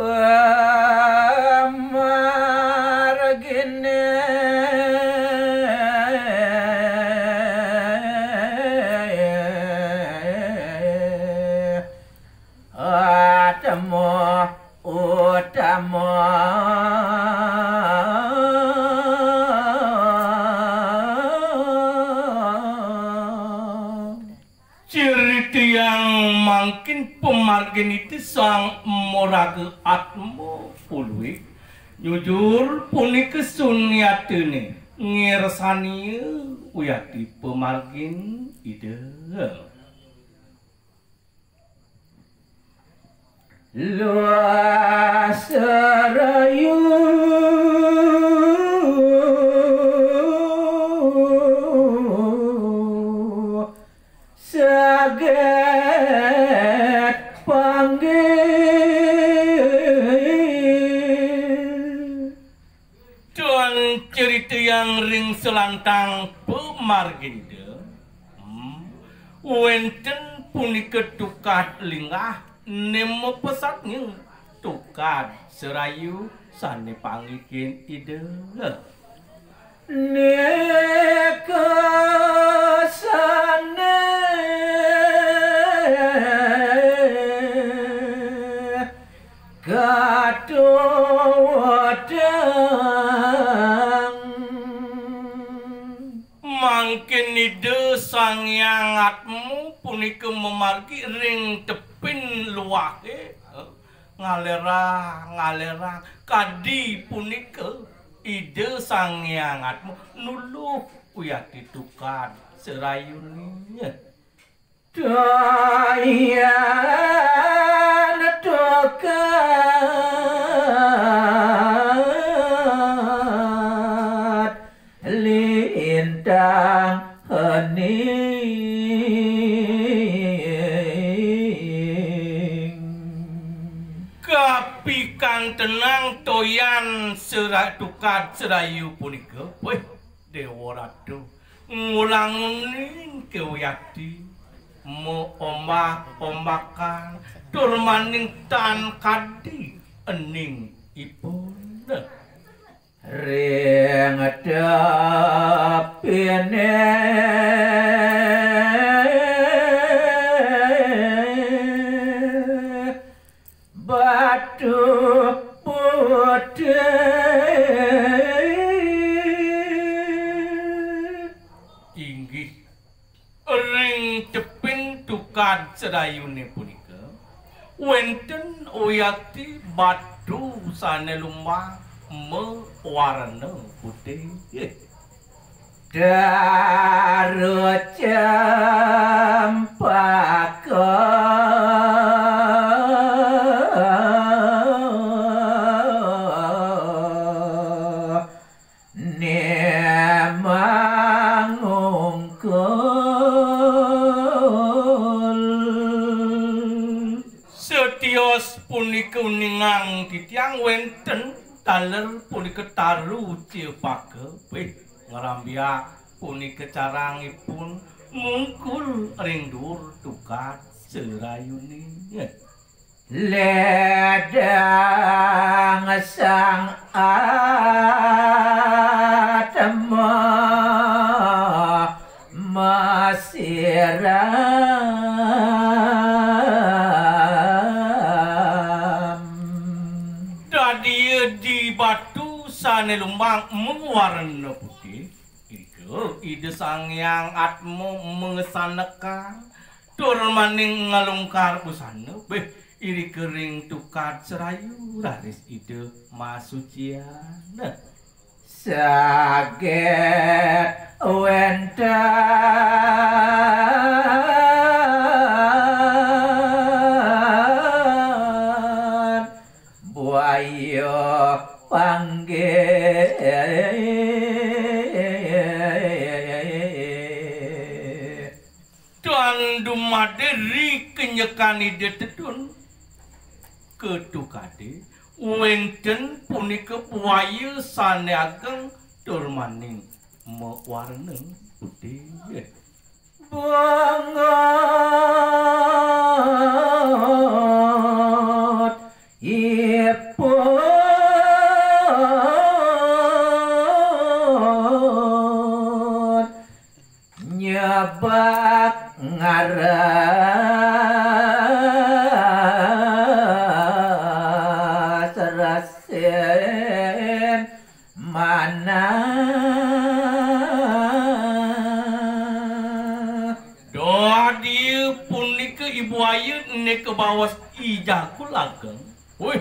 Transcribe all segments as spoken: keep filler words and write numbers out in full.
Pemargine atma utama. Ciri tiang mangkin pamargin iti sang maraga atma puluh. Nyujur punika sunyatine ngersania uyati pamargin Ida. Luas rayu saget panggil. Tuan cerita yang ring selantang pemarginda. Hmm. Wenten punika tukad linggah nema pesatnya tukad serayu sane panggihin Ida. Nika sane katuwedang. Mangkin Ida Sang Hyang Atma punika mamargi ring tepin luahe, ngalerang, ngalerang. Kadi punika Ida Sang Hyang Atma nuluh uyati tukad serayune. Dayan tukad lintang hening. Kapikantenang toyan sera-, tukad serayu punika, weh, Dewa Ratu, ngulangunin kewayati, maombak-ombakan, tur maning tan kadi ening ipun. Ring tepine batu putih. Inggih, ring tepin tukad sedayune punika, wenten uyati batu sane lumbang mawarna putih. Daru cempaka ne mangungkul. Setios punika uningang titiang wenten taler punika taru cempaka. Wih, ngrambiak punika carangipun ngungkul ring duur tukad serayune. Ledang sang atma masiram. Dadi di batu sane lumbang mawarna putih, irika Ida Sang Hyang Atma masanekang tur maning ngalungkar busana, beh, irika ring tukad serayu raris Ida masucian. Saget wenten buaya panggih. Tan dumadiri kenyekan Ida tedun ka tukade, wenten punika buaya sane ageng tur maning mawarna putih. Banget Pun nyebak ngaras resin manah. Dadi punika I Buaya nika baos I Jagul Ageng. Wih,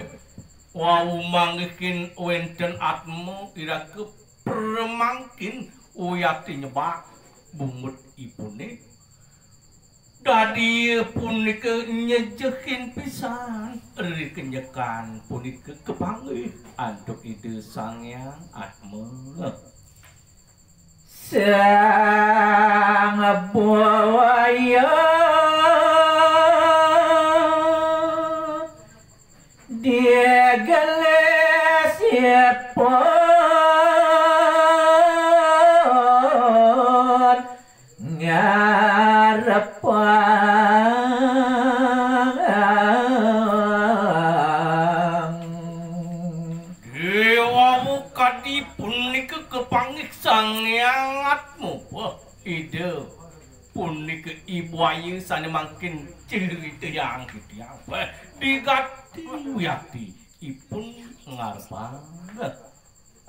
wau manggihin wénten atma iraga pramangkin uyati nyebak bungut ipuné. Dadi punika nyejehin pisan rikenyekan punika kapanggih antuk Ida Sang Hyang Atma. Sang Buaya digelisipun ngarepang. Déwa kadi punika kapanggih Sang Hyang Atma. Wah, Ida, punika I Buaya sané mangkin critayang titiang. Wah, digati uyati ipun ngarepang.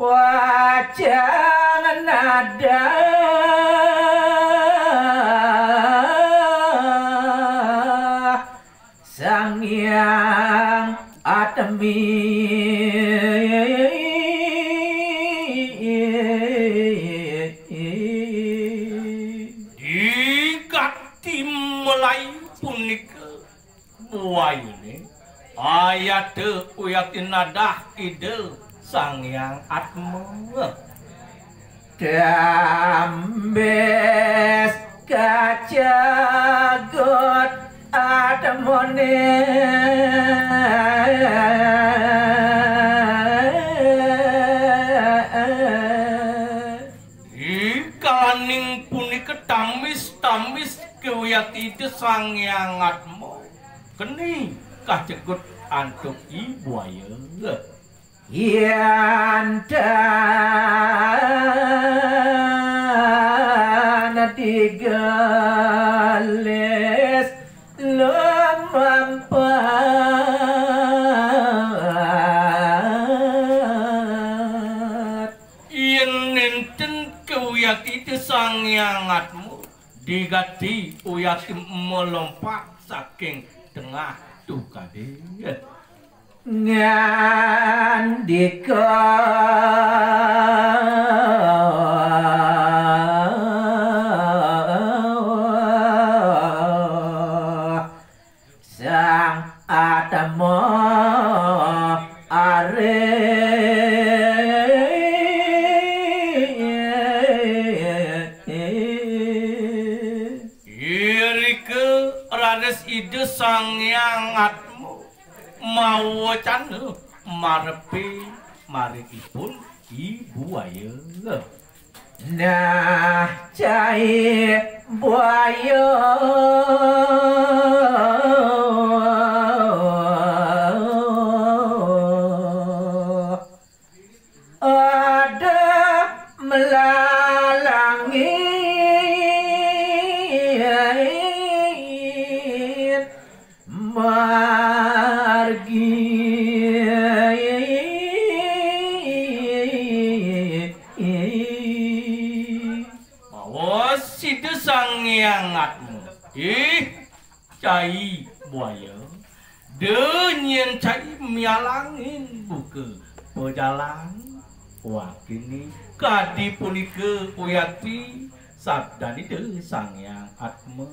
Wacang nadah Sang Hyang Atmi. Digati malih punika buayané, ayata uyati nadah Ida Sang Hyang Atma. Tambis kacagut atmané. Ih, kalaning punika tambis-tambis kawiakti Ida Sang Hyang Atma keni kacegut antuk I Buaya. Yén tan digelis lumampat. Yén nénten kawiakti Ida Sang Hyang Atma, digati uyati malompat saking tengah tukadé. Ngandika Sang Atma ari. Irika raris Ida Sang Hyang Atma mawacana marepi maring ipun I Buaya. Nah, cai buaya. Ada melalangin margi. Mawa Ida Sang Hyang Atma. Ih, cai buaya. Da nyén cai mialangin buka pajalan. Wakiné kadi punika uyati sabdan Ida Sang Hyang Atma.